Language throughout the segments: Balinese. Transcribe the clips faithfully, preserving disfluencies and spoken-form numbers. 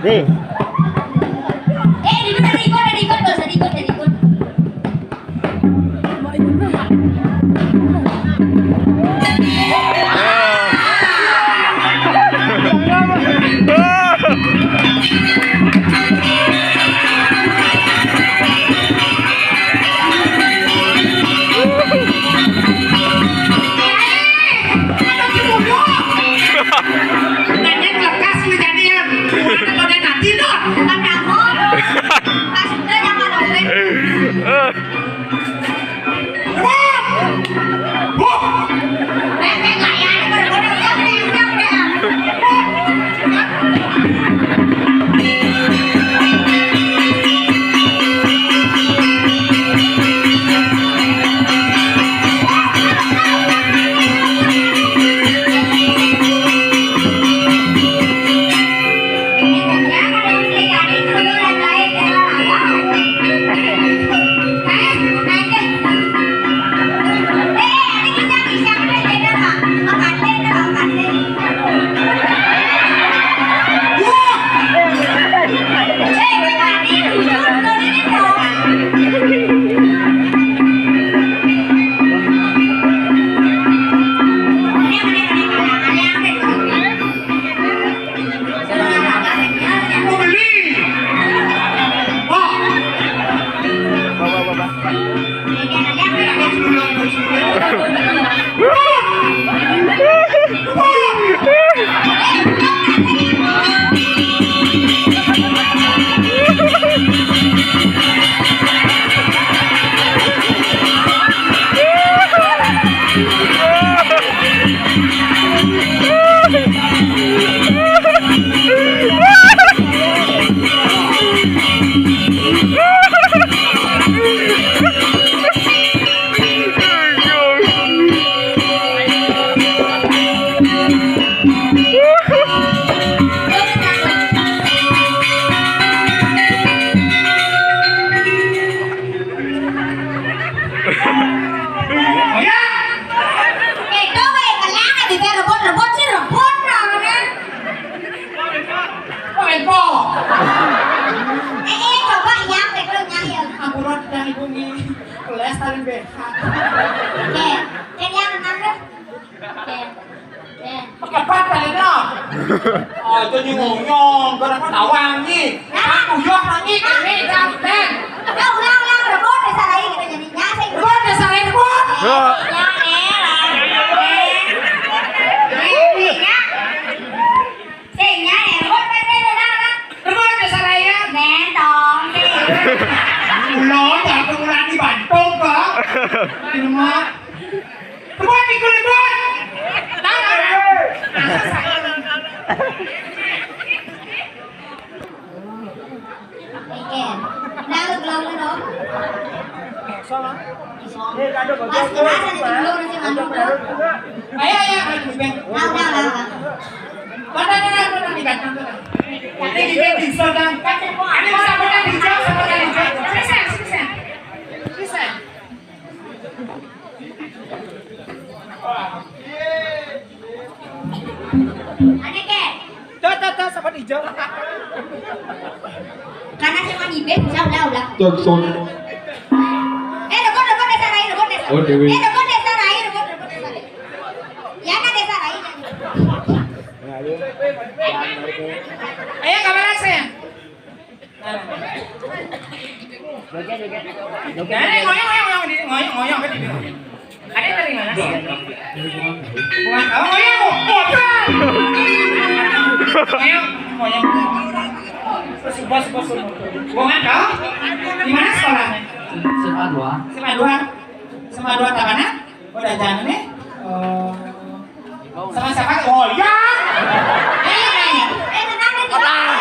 Nih. Itu weh, kelang, di rebut-rebut sih, rebut, nah. Kok info? Eh, eh, coba ya, pedo nyayang. Ampun, dari bumi. Kelestarian B H. Oke, oke, yang mana? Oke. Oke. Pakai bat kali no. Oh, itu nyungong-nyong, gua dapat tawang nih. Aku yuk lagi, kami jam ten. Udah, ulang, ulang, rebut, desa lain kita jadi nyasing. Rebut, desa lain, rebut. Ya, elah. Eh, eh, ya. Sing nyai, rebut, rebut, rebut, rebut. Rebut, dasar raya. Nentong, sing. Ulo, jangan pengulangan di Bandung, Bang. Ini mah. Rebut, ikut rebut. Tahan. Oke. Nah, lu belum, belum. Sama. Mas, kenapa nih, belum, masih ngantuk, belum? Ayo, ayo, ayo, Bang. Nah, udah, udah, udah. Ini gigi bisa, kan? Ini bisa makan hijau, bisa makan hijau. Bisa, bisa. Bisa. Ada, Kak? Tuh, tuh, tuh, sahabat hijau. Karena cuma ngibet, udah, udah, udah. Jackson. Eh, Rebo, Rebo, Desa Rai, Rebo, Desa. Oh, Dewi. Eh, Rebo, Desa Rai, Rebo, Rebo, Desa Rai. Ya, kan, Desa Rai. Ayo, kabar saya. Nah, ngoyong, ngoyong, ngoyong, di, ngoyong, ngoyong, kan, di. Ada dari mana sih? Bukan, oh, ngoyong, ngoyong. Ngoyong, ngoyong. Bos, bos, bos. Bukan, oh? Di mana sekolahnya? SMA dua. SMA dua. SMA dua Tabanan? Udah jangan nih. Oh. Sama siapa? Oh, ya. Eh, eh, eh, tenang, tenang.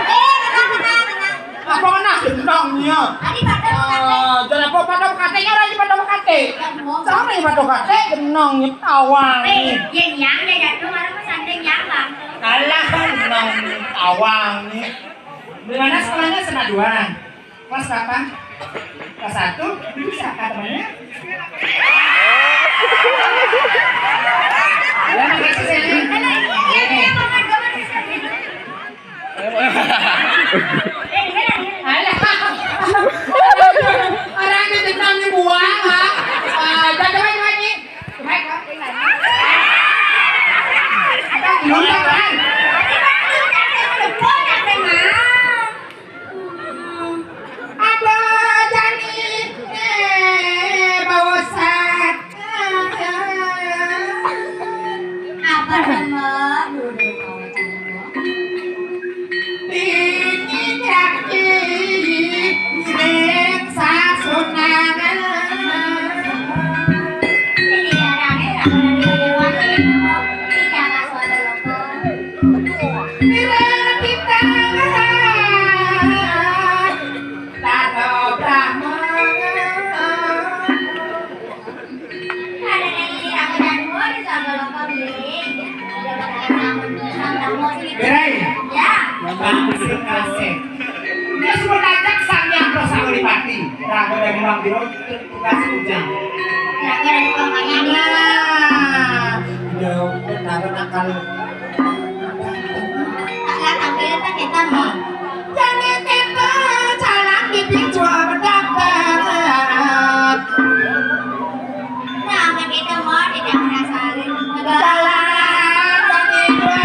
Eh, tenang, tenang, tenang. Apa kena gendongnya? Tadi pada kate. Ah, jangan apa pada kate, ya, lagi pada kate. Ya, mau. Sama yang pada kate, gendongnya tawang. Eh, yang, yang, ya, jatuh, malah pesantren yang, Bang. Alah, gendongnya tawang nih. Di mana sekolahnya? SMA dua. Kelas berapa? Kelas satu? Bisa, kak, temannya? Ya, makasih, Sally. Ini. Alah. Orang itu dendamnya buang, ha? Ah, udah, coba, coba, nih. Coba, coba, nih. Ada, belum, kan? Ada jani, eh, bawa sat. Apa nama? Ini kaki, ini sasunanan. Ini darahnya, darahnya, darahnya, darahnya. Bila kita Berai. Ya. Bapak Sing Kasih. Dia sudah ngajak sang yang terus aku dipati. Raga dari Bang Biro, tugas hujan. Raga dari Bang Mayang. Nah, udah, udah taruh nakal. Jani kita jalan di pintu berdapat. Nama kita mau tidak merasakan. Jalan kaki dua.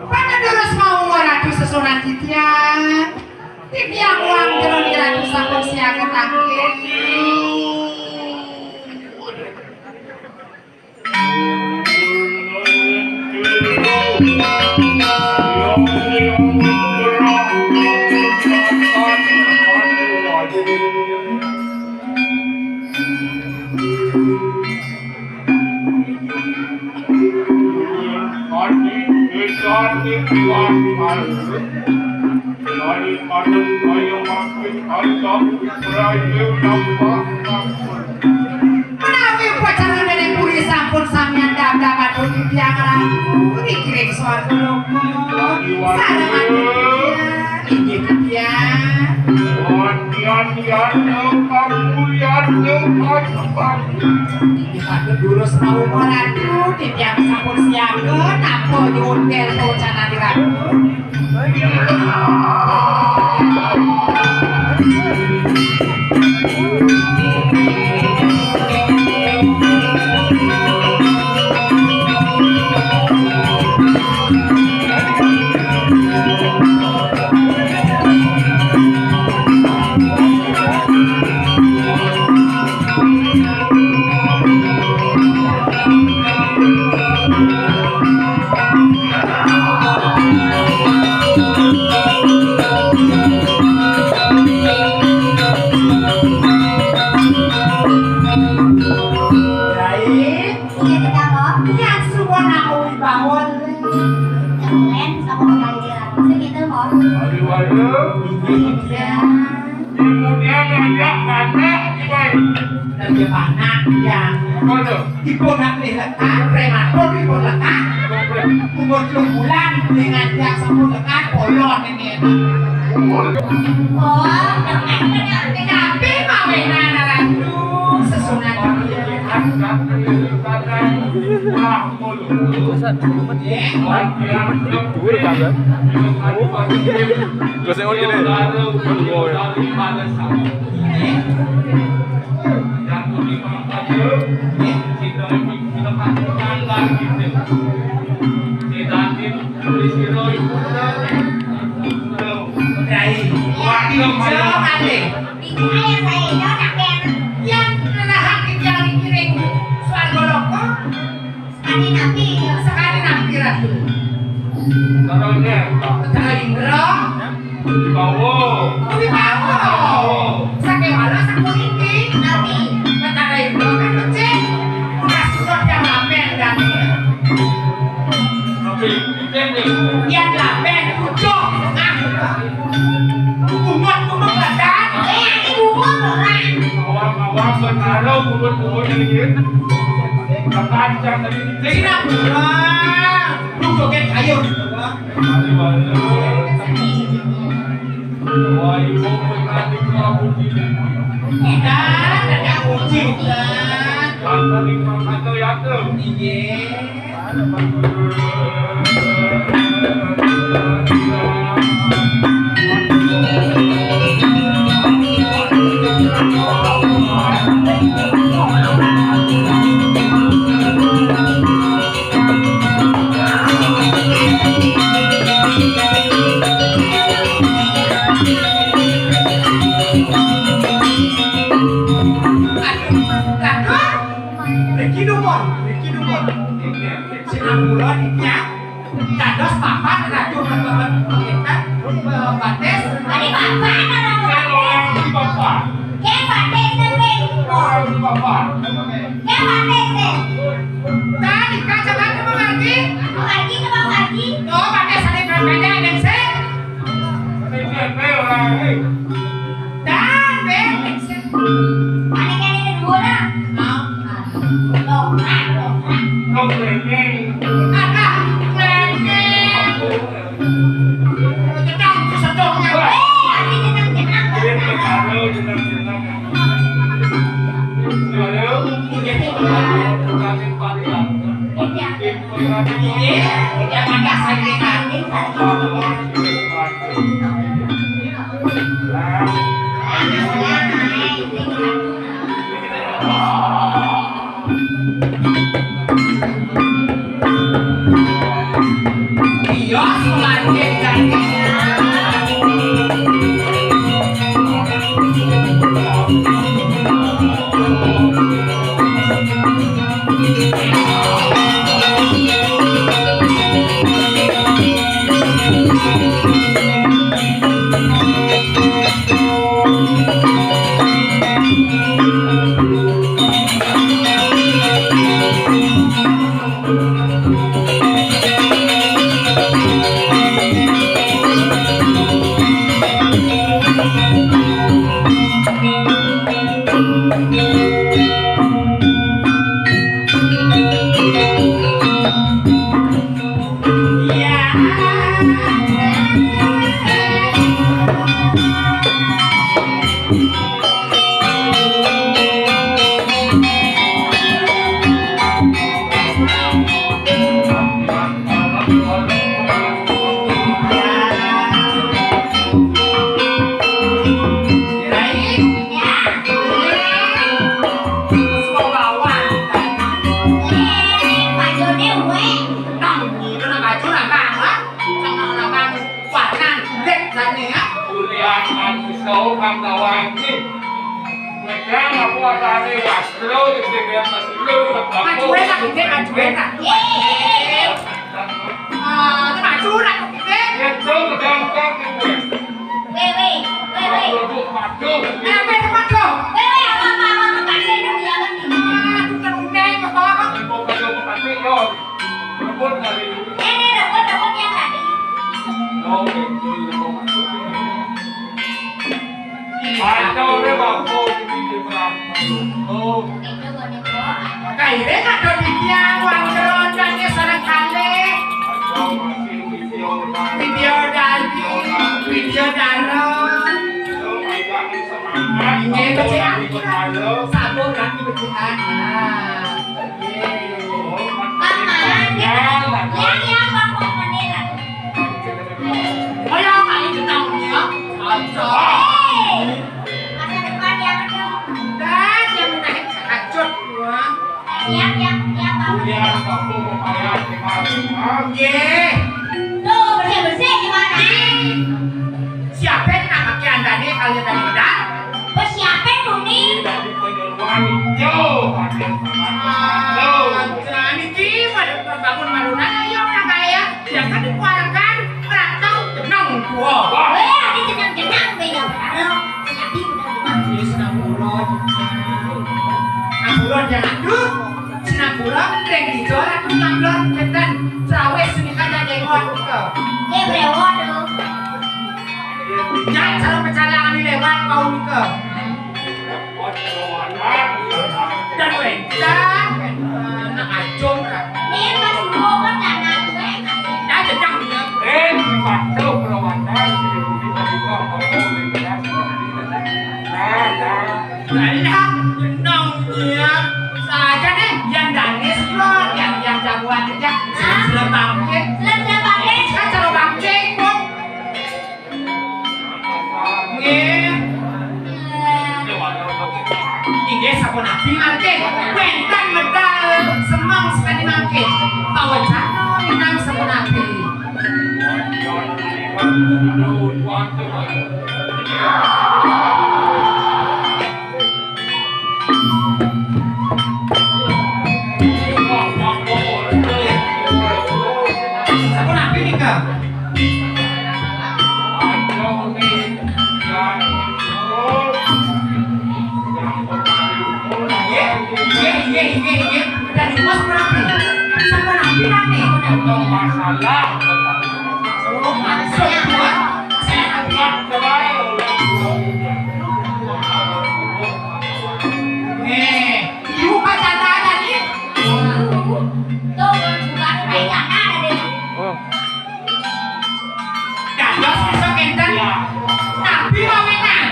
Pada terus mau waratu sesunan titian. Titiang wang jero diratu sampun siaga tangkil. Menawi upacara Nenek Puri sampun samian dam-dam atur titiang rampung dikiring swarga loka. Sareng atur titiang. Inggih, titiang. Wonten yen kamulian ing paseban. Inggih, patut durus maumur, Ratu, titiang sampun siaga, napa nyuwun kelto cananipun, Ratu? Baik. Iya, kita, Mbok. Iya, suwun aku wibawon. Keren sama kelahiran. Segitu, Mbok. Ayo, ayo. Iya. Ibunya ngajak anak, gimana? Dan dia anak, ya. Apa tuh? Ibu nak beli lekar, prematur ibu lekar. Umur telung bulan, beli ngajak sepuluh lekar, polon ini. Oh, tapi mawinan anak tuh sesunat. Terus kan? Terus yang gini. Rai. Wah, iya, Pak. Ayo, saya ini nak kena. Yang kena hak yang dikirim soal goloko. Sekali nabi, sekali nabi, Ratu. Caranya? Cara Indra. Wibawa. Wibawa. Sakewala sapuniki. Nabi. Cara Indra kan becik. Mas sudah yang lamen dan. Tapi, ini nih. Yang lamen, ujung. Ah. Bungut-bungut badan. Eh, ini bungut orang. Awang-awang bertaruh bungut-bungut ini. Tekan jam tadi. Singapura. Lu joget ayo. Ayo, ayo. Wah, ibu pengantin kamu ini. Kita ada uji, kan? Kan tadi makan tuh ya tuh. Iya. Aduh, aduh. Riki dumun, riki dumun. Sinampura nitya. Dados papan ratu, eh, batis. Ari papan, ora. Ora, ora, papan. Ke batis, ora, papan. Ke batis, eh. Tadi kaca-kaca memargi. Memargi, ke memargi. Oh, batis ari pendek, pendek, sih. Pendek, pendek, ora, eh. Dan, pendek, sih. Paling yang ini dua, nah. Mau. Dongkrak, dongkrak. Dongkrak. Ada, dongkrak. Cedang, cedang. Eh, ini cedang, cedang. Ini perkara, cedang, cedang. Halo. Iya, iya. Iya, iya. Iya, iya. Kawan iki. Megang apa arane wastro iki dhewe masih lho. Majuwe tak gede, majuwe tak. Ah, maju tak gede. Ya, tuh, gampang gitu. Weh, weh, weh, weh. Waduh, waduh. Eh, apa itu, waduh? Weh, weh, apa, apa, apa, apa, apa, ini dia kan ini. Ah, itu kan udah, apa? Mau kagak mau pakai, yo. Rebut kali. Eh, ini rebut, rebut yang tadi. Oh, gitu, rebut. Aja oleh Bang Bo, ini dia, Bang. Oh. Kaire kadon iki ya, wong keroncone sareng kalih. Video dadi, video daro. Nggih, becik. Sabuk kaki becik. Nah, nggih. Paman, ya, ya, Bang, Bang, menir. Kaya kali kenal ya. Aja. Masa depan yang penuh. Dah, dia menarik sakajut gua. Yang, yang, yang, Bang. Kuliah waktu mau payah, nggih. Tuh, bersih-bersih gimana? Siapa yang nak pakai andane kalau tadi udah? Bos siapa, Buni? Dari penyuluhan. Yo, pakai sama. Yo. Ah, jangan iki, pada bangun malunan, ayo, nak kaya. Ya kan dikeluarkan, beratang, jenang, dua. Wah. Weh, ada jenang-jenang, beda baru. Jadi udah. Ini senapura. Senapura, jangan, duh. Senapura, ning dija, aku ngambil, ketan, sawis, sini kan, ada yang buat, ke. Ini brewok, tuh. Jangan salah percaya, ini lewat, kau, ke. Dan wénten, nak acung, Kak. Nih, pas gua kan tanah gue, Kak. Nah, jejak dia. Eh, patuh perwatan, di bumi tadi gua ngomong, di beras, nah, nah. Lah, iya, jeneng dia. Saja nih, yang danis lo, yang, yang jagoan aja. Hah? Selebangke. Selebangke. Kan selebangke, kok. Nggih. Inggih sampun nabi mangke. Wénten medal semeng sekali mangke. Pawecana minang sampun nabi. Sampun nabi nika. Nggih, nggih, nggih, nggih, nggih. Dari bos nabi. Sampun nabi nate. Masalah. Oh, maksud gua. Nggih. Ibu pacaran tadi. Tuh, bukan kayak ada deh. Oh. Dados iso kénten. Nabi mawinan.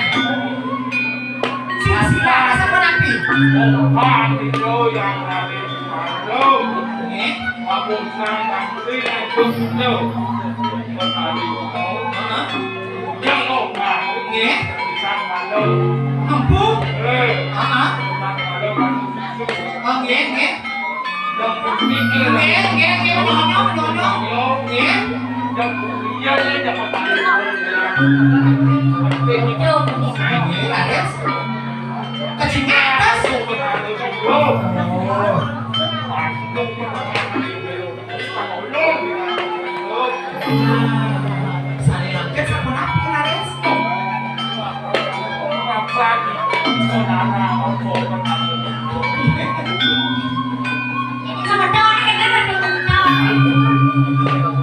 Silsilah sampun nabi. Tuhan itu yang dari Bandung. Nggih. Kampung Sang Kambing itu itu. Heeh. Yang lokal. Nggih. Sang Bandung. Empu. Eh. Heeh. Sang Bandung kan. Oh, nggih, nggih. Nggih, nggih, nggih, nyonya, nyonya. Nggih. Nggih, laris. Kecingnya atas. Oh. Sare mangke sampun nabi, laris. Semeton kena metu.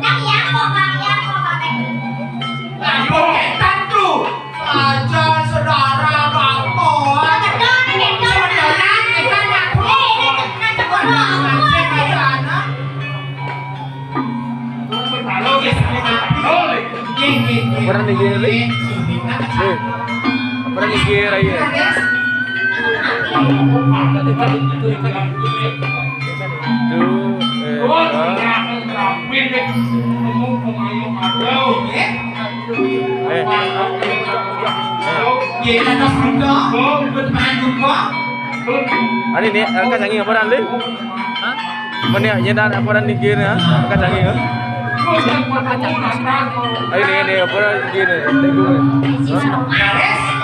Nang iya kok, Bang, iya kok, Bang. Ayo, ketan tuh. Aja saudara bapak. Semeton kena. Semeton kena, ketan ngaku. Eh, ini kena sekolah. Mancing aja, anak. Ora ning kene. Eh, ora ning kene ra ya. Tuh, eh, eh. Nggih, dados buka, buat mangan buka. Ani nih, angkat sangi apa dan, Lin? Hah? Mana ya, nyedan apa dan nih gini, ya? Angkat sangi, ya? Ayo nih, nih, apa dan gini? Tengok. Hah?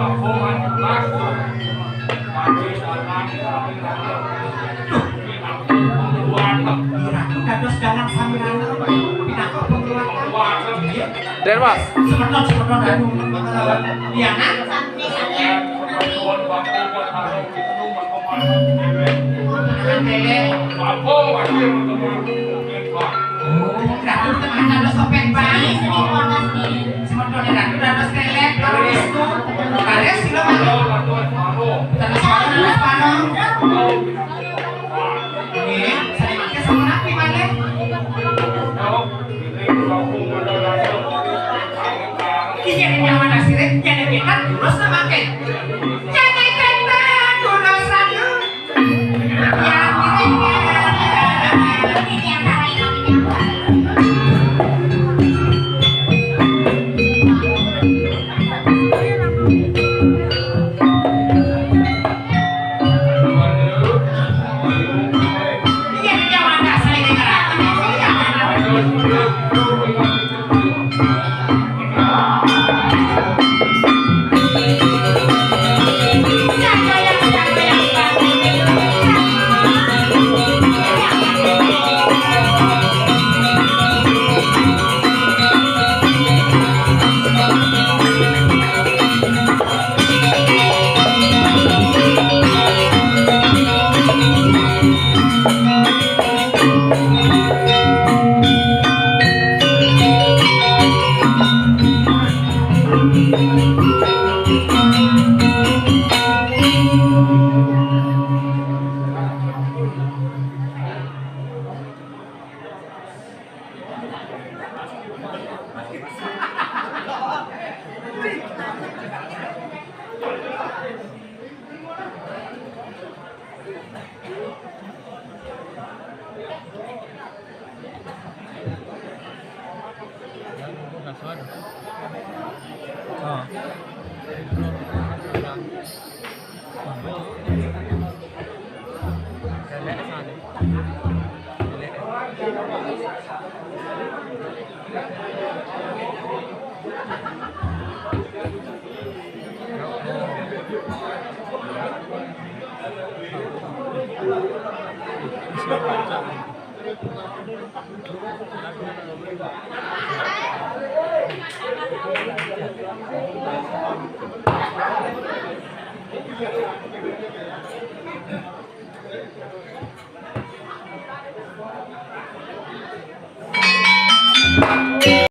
Duh, Ratu dados dalang samirana, pinaka pangluwatan. Nggih. Den, Mas. Semeton, semeton, Ratu. Liana. Ratu tengah dados topeng bali. Semeton Ratu dados kelek, Ratu Wisnu. Karis, sila mari. Dados paro, dados paro. Nggih, sami mangke sampun rapi malih. Iya, nyaman asire, yen kita terus mangke. Yen kita terus, Ratu.